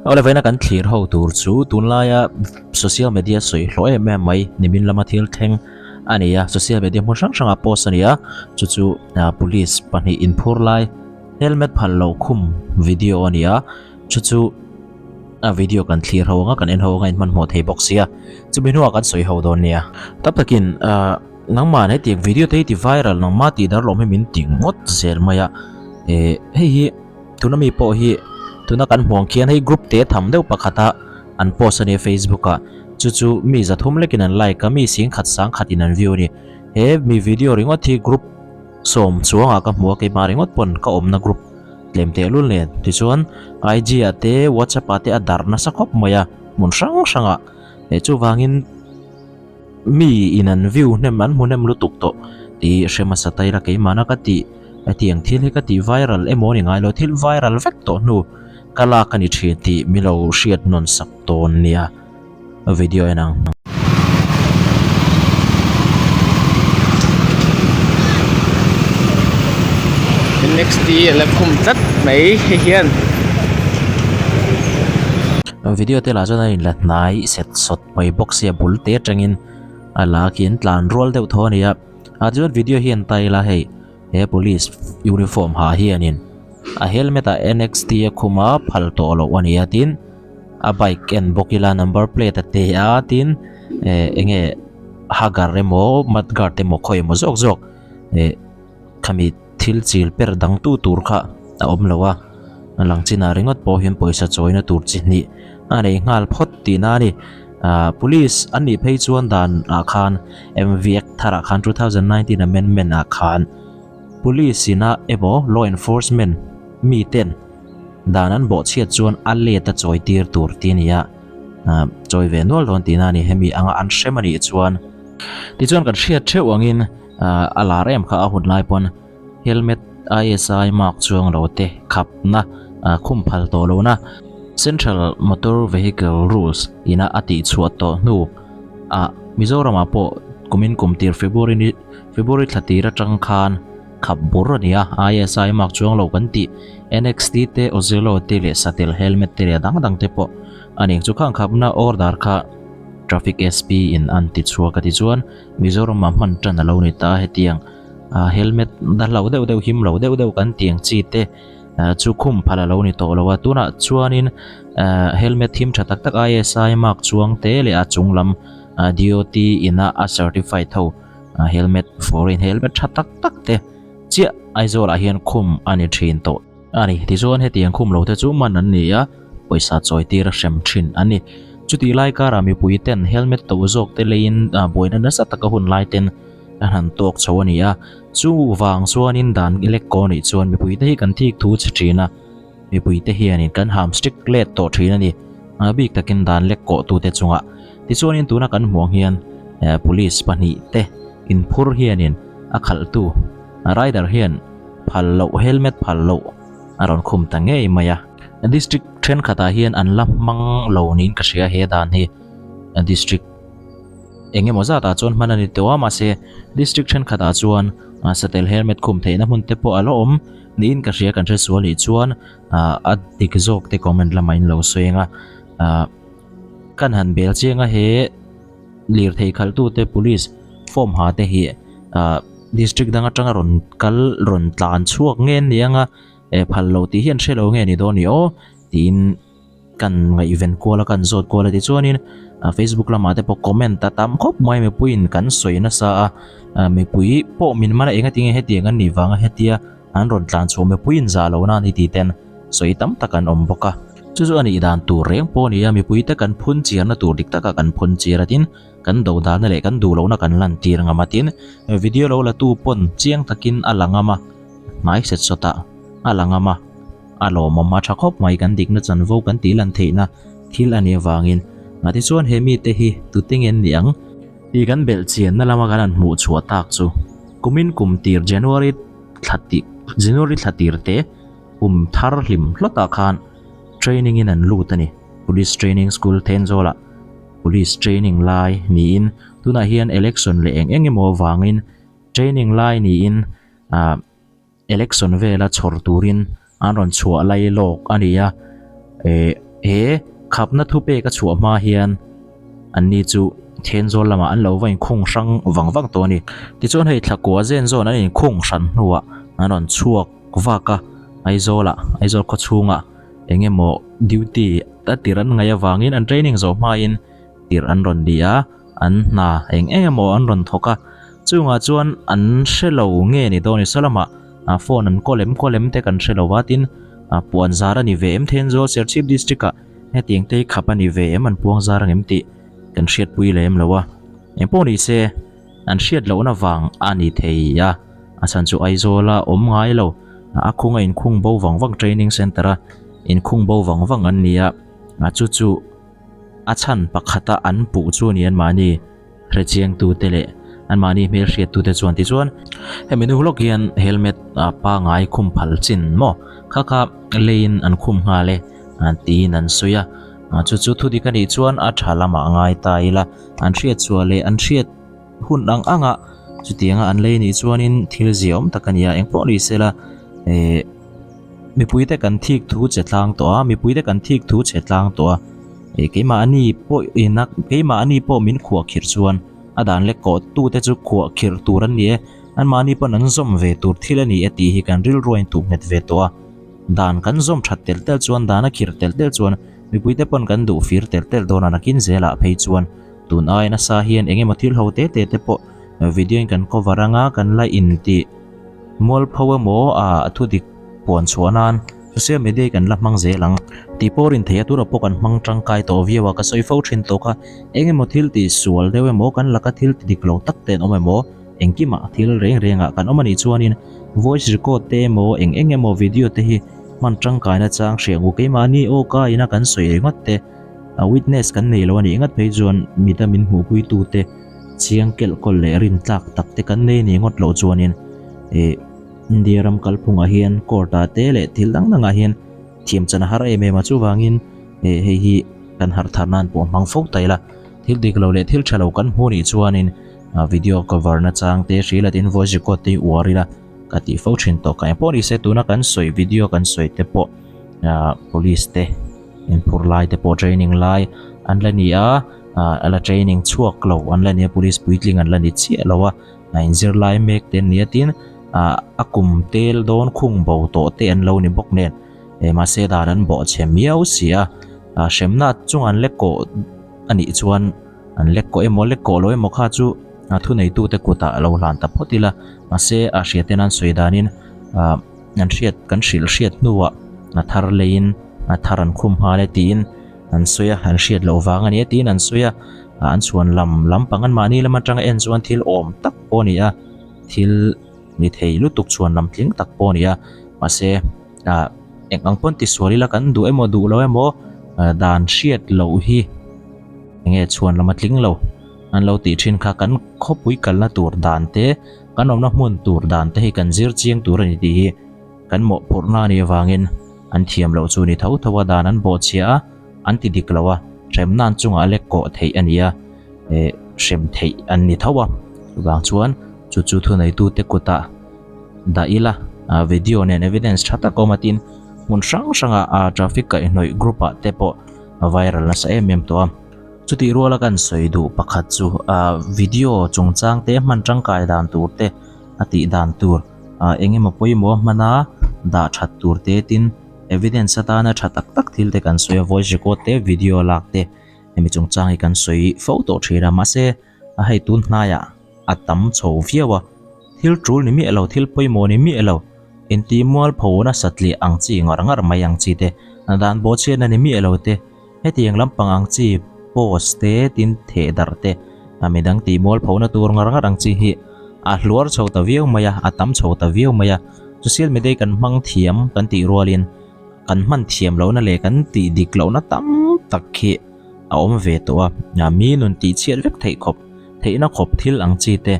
Awle vawiina kan thlir ho tur chu tunlaia social media sawi hlawh em em mai nimin lama thil thleng a ni a, social media hmun hrang hrangah post a ni a, chu chu police pahnih inphur lai helmet phal loh khum video a ni a, chu chu a video kan thlir ho anga kan en ho anga inhmanhmawh thei bawk sia, chumi hnuah kan sawi ho dawn nia. Tam takin ah nangmah hetiang video te hi ti viral nangmah tih darlawm hi min ti ngawt zel mai a, eh hei hi. Tuna mi pawh hi tuna kan hmuh ang khian hei group te tham deuh pakhata an post a nia facebook ah chu chu mi zathum lekin an like a mi singkhat sangkhat in an view a ni he mi video ringawt hi group sawm chuangah ka hmu a keimah ringawt pawn ka awmna group tlem tehlul nen tichuan IG ah te whatsapp ah te a darh nasa khawp mai a hmun hrang hrangah eh chuvangin. Mi in an view hnem an hmu hnem lutuk tawh tih hre hmasa ta ila keimahna ka tih hetiang thil hi ka tih viral emaw ni ngailo thil viral vek tawh hnu ka lak a ni thin tih mi lo hriat nawn sak dawn nia video en ang. Next a la khum tlat mai hei hian. Video te lah chuan a inla hnai set sawt. Mai bawk sia bul te atangin a la khi an tlan rual deuh tho a ni a ah chuan video hi an tai ila hei he police uniform ha hianin a helmet ah N X T a khum a phal tawh loh a ni a tin a bike en bawk ila number plate a te a tin eh enge hagar emaw mudguard emaw khawi emaw zawk zawk eh. Khami thil chil per dang tu tur kha a awm lo a, a lang chinah ringawt pawh hian pawisa chawina tur chi hnih a nei nghal phawt tihna a ni. Ahh police an nih phei chuan dan ah khan M V Act tharah khan 2019 amendment ah khan police ina emaw law enforcement mi ten dan an bawhchhiat chuan a let a chawi tir tur tih a ni a, ahh chawi ve nual dawn tihna a ni. Hemi anga an hrem a nih chuan tichuan kan hriat theuh angin. A lar em kha a hun lai pawn helmet I_S_I mark chuang lo te khapna khum phal tawh lohna Central Motor Vehicle Rules ina a tih chhuah tawh hnu ah Mizoramah pawh kumin kum tir February ni February thla tir atang khan khap bur a ni a I_S_I mark chuang lo kan tih N_X_T te Ozelo te leh Satel helmet te leh dang dang te pawh a ni chu khang khapna order kha Traffic S_P in an ti chhuak a tichuan. Mizoram ah hman tan a lo ni ta hetiang ah helmet na hlo deuh deuh him lo deuh deuh kan tih ang chi te ah chu khum phal a lo ni tawh lo a tunah chuanin ah helmet him tha tak tak I_S_I mark chuang te leh a chung lam ah D_O_T in a a certified ho ah helmet foreign helmet tha tak tak te chiah Aizawl ah hian khum a ni thin tawh. A ni, tichuan hetiang khum lo te chu man an ni a, pawisa chawi tir a hrem thin a ni. Chutih lai karah mipui ten helmet to zawk te leiin buaina nasa taka hun lai ten an han tawk chho a ni a, chu vang chuanin dan lek kaw nih chuan mipui te hi kan thik thu chhe thin a, mipui te hianin kan ham strict let tawh thin a ni, a bik takin dan lek kawh tute chungah. Tichuanin tuna kan hmuh ang hian police pahnih te inphur hianin a khalhtu rider hian phal loh helmet phal loh a rawn khum ta ngei mai a. District thenkhatah hian an la hmang lo niin ka hria he dan hi district eng emaw zatah chuan hman a ni tawh a mahse district thenkhatah chuan satel helmet khum theihna hmun te pawh a la awm niin ka hria kan hre sual nih chuan a dik zawk te comment lamah in lo sawi ang a kan han bel chiang a he. Lirthei khalhtute police form ha te hi ah district dang atanga rawn kal rawn tlan chhuak nge an ni ang a eh phal lo tih hi an hre lo nge ni dawn ni aw tiin kan ngaihven kual a kan zawt kual a tichuanin ah facebook lamah te pawh comment a tam khawp mai mipuiin kan sawi nasa a ah mipui pawh min man a engatinge hetiang an nih vanga hetia an rawn tlan chhuah mipuiin zah lohna a ni tih ten sawi tam tak an awm bawk a. Chu chu a nih dan tur reng pawh a ni a, mipuite kan phun chiarna tur dik taka kan phun chiar a tin kan do dahna leh kan duh lohna kan lan tir ngam a tin video lo la tu pawn chiang takin a la ngam a, hnai set sawtah a la ngam a, a lawmawm a tha khawp mai kan dikna chanvo kan tih lan theihna thil a nih avangin tichuan he mite hi tute nge an nih ang tih kan belh chianna lama kan han hmuh chhuah tak chu kumin kum tir January thla tih January thla tir te Kum thar hlim hlawtah khan training in an lut a ni. Police Training School Thenzawlah Police training lai niin tunah hian election leh eng eng emaw avangin training lai niin ah election vela chhawr turin an rawn chhuah lai lawk a ni a. Eh he Khapna thupek a chhuah hma hian anni chu Thenzawl lamah an lo va inkhung hrang vang vang tawh a ni. Tichuan hei thlakua zen zawn an inkhung hran hnuah an rawn chhuak vak a, Aizawlah, Aizawl khaw chhungah eng emaw duty a tirh an ngaih avangin an training zawh hmain tirh an rawn ni a, an hna eng eng emaw an rawn thawk a, chungah chuan an hre lo nge ni dawn i saw lamah phone an kawl em kawl em te kan hre lo va tin puan zar a ni ve em Thenzawl Serchhip district ah hetiang te hi khap a ni ve em an puang zar ang em tih kan hriatpui lem lo a, engpawh ni se an hriat lohna vang a ni thei a, a chhan chu Aizawl a awm ngai lo a khung a inkhung bo vang vang training center a inkhung bo vang vang an ni a chu chu. A chhan pakhata an puh chu a ni anmahni hrechiangtute leh anmahni hmelhriattute chuan tichuan hemi hnu lawk hian helmet pangai khum phal chin maw kha kha leiin an khum nghal e tiin an sawi a, chu chu thudik a nih chuan a tha lamah ngai ta ila an hriat chhuah leh an hriat hun ang anga chutianga an lei nih chuanin thil ziaawm tak a ni a engpawh ni sela eh. Mipuite kan thik thu che tlang tawh a, mipuite kan thik thu che tlang tawh a. Ih keimahni pawh ina keimahni pawh min khuah khirh chuan a dan lek kawh tute chu khuah khirh tur an ni e, anmahni pawn an zawm ve tur thil a ni e tih hi kan rilru a intuh nghet ve tawh a. Dan kan zawm that tel tel chuan dan a khirh tel tel chuan mipuite pawn kan duh fir tel tel dawn a nakin zelah phei chuan tun ai nasa hian eng emaw thil ho te te te pawh video in kan cover anga kan la intih Mualpho emaw a thudik puan chhuah nan social media hi kan la hmang zel ang. Tih pawh rin theih a tura pawh kan hmang tangkai tawh viau a, ka sawi fo thin tawh kha. Eng emaw thil tih sual deuh emaw kan laka thil ti dik lo tak te an awm emaw engkimah thil reng rengah kan awm a nih chuanin voice record te emaw eng eng emaw video te hi hman tangkaina chang hriat ngu keimahni aw ka ina kan sawi ringawt te a witness kan nei lo a nih ngat phei chuan mita min hmuhpui tu te Chiang kelh kawl leh rin tlak tak te kan nei ni ngawt loh chuanin ih India ram kalphungah hian court ah te leh thil dang dangah hian thiam chan a har em em a chuvangin ih hei hi kan harh thar nan pawh hmang fo ta ila thil dik lo leh thil tha lo kan hmu nih chuanin video cover na chang te hril atin voice record te hi uar ila ka tih fo thin tawh ka engpawh ni se tuna kan sawi video kan sawi te pawh ah police te inphur lai te pawh training lai an la ni a. ah a la training chhuak lo an la ni a police puitling an la ni chiah lo a a inzir lai mek te an ni a tin ah a kum tel dawn khung bo tawh te an lo ni bawk nen eh mahse dan an bawh chhe miau si a ah hremna chung an lek kawh a nih chuan an lek kawh emaw lek kawh lo emaw kha chu a thuneitu te kutah a lo hlan ta phawt ila mahse a hria ten an sawi danin ah an hriat kan hrilh hriat hnuah a thar leiin a thar an khum nghal e tiin. An sawi a, an hriat loh vang a ni a tiin an sawi a, an chhuan lam lampang an mahni lam atanga en chuan thil awm tak pawh a ni a, thil ni thei lutuk chhuan lam tling tak pawh a ni a, mahse ah eng ang pawn tisual ila kan duh emaw duh lo emaw dan hriat loh hi eng nge chhuan lam a tling lo an lo tih thin kha kan khawpui kalna tur dan te kan awmna hmun tur dan te hi kan zir chiang tur a ni tih hi. Kan mawhphurhna a nih avangin an thiam loh chu ni tho tho a dan an bawhchhia a, an ti dik lo a, hremna an chungah lek kawh theih a ni a, eh hrem theih an ni tho a. Chuvang chuan chu chu thuneitute kutah dah ila, video nen evidence tha tak awm a tin hmun hrang hrangah ah traffic kaihhnawih group ah te pawh a viral nasa em em tawh a. Chutih ruala kan sawi duh pakhat chu ah video chungchang te hman tangkai dan tur te a tih dan tur. ah eng emaw pawimawh a hman a dah that tur te tin evidence atana tha tak tak thil te kan sawi a voice record te video lak te hemi chungchang hi kan sawi fo tawh thin a mahse a hei tun hnaiah a tam chho viau a thil tul ni miah lo thil pawimawh ni miah lo intih mualpho nasat leh ang chi ngar ngar mai ang chi te dan bawhchhiatna ni miah lo te. Hetiang lampang ang chi post te tin theh darh te a midang tih mualphona tur ngar ngar ang chi hi a hluar chho ta viau mai a, a tam chho ta viau mai a. Social media kan hmang thiam kan tih rualin kan hman thiam lohna leh kan tih dik lohna tam tak hi a awm ve tawh a. A mi nun tih chhiat vek theih khawp theihna khawp thil ang chi te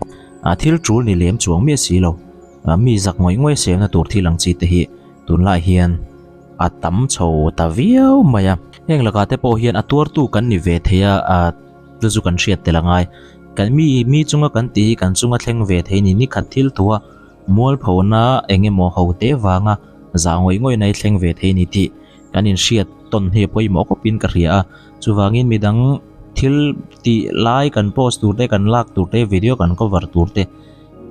a thil tul ni lem chuang miah si lo mi zak ngawih ngawih selna tur thil ang chi te hi tunlai hian a tam chho ta viau mai a. Heng lakah te pawh hian a tuartu kan ni ve thei a, ah chu chu kan hriat tel a ngai. Kan mi mi chunga kan tih hi kan chunga thleng ve thei ni nikhat thil thua mualphona eng emaw ho te vanga zah ngawih ngawih na hi thleng ve thei ni tih Kan inhriat tawn hi a pawimawh khawpin ka hria a, chuvangin midang thil tih lai kan post tur te, kan lak tur te, video kan cover tur te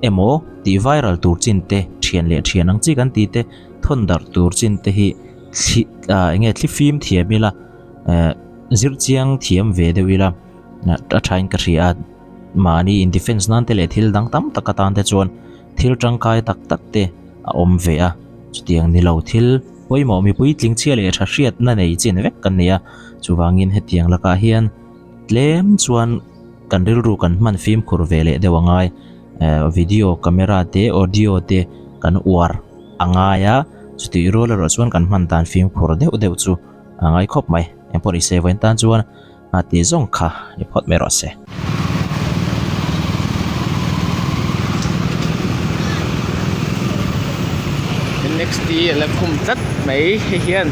emaw tih viral tur chin te, thian leh thian ang chi kan tih te, thawn darh tur chin te hi thli ah eng nge thli fim thiam ila eh zir chiang thiam ve deuh ila a thain ka hria a, mahni in defence nan te leh thil dang tam tak atan te chuan thil tangkai tak tak te a awm ve a, chutiang ni lo thil pawimawh mipui tling chhia leh tha hriatna nei chin vek kan nei a, chuvangin hetiang lakah hian tlem chuan kan rilru kan hman fimkhur ve leh deuh a ngai eh video camera te audio te kan uar a ngai a, chutih rual erawh chuan kan hman dan fimkhur deuh deuh chu a ngai khawp mai engpawh ni se vawiin tan chuan. A tih zawng kha ni phawt mai rawh se. NXT a la khum tlat mai hei hian.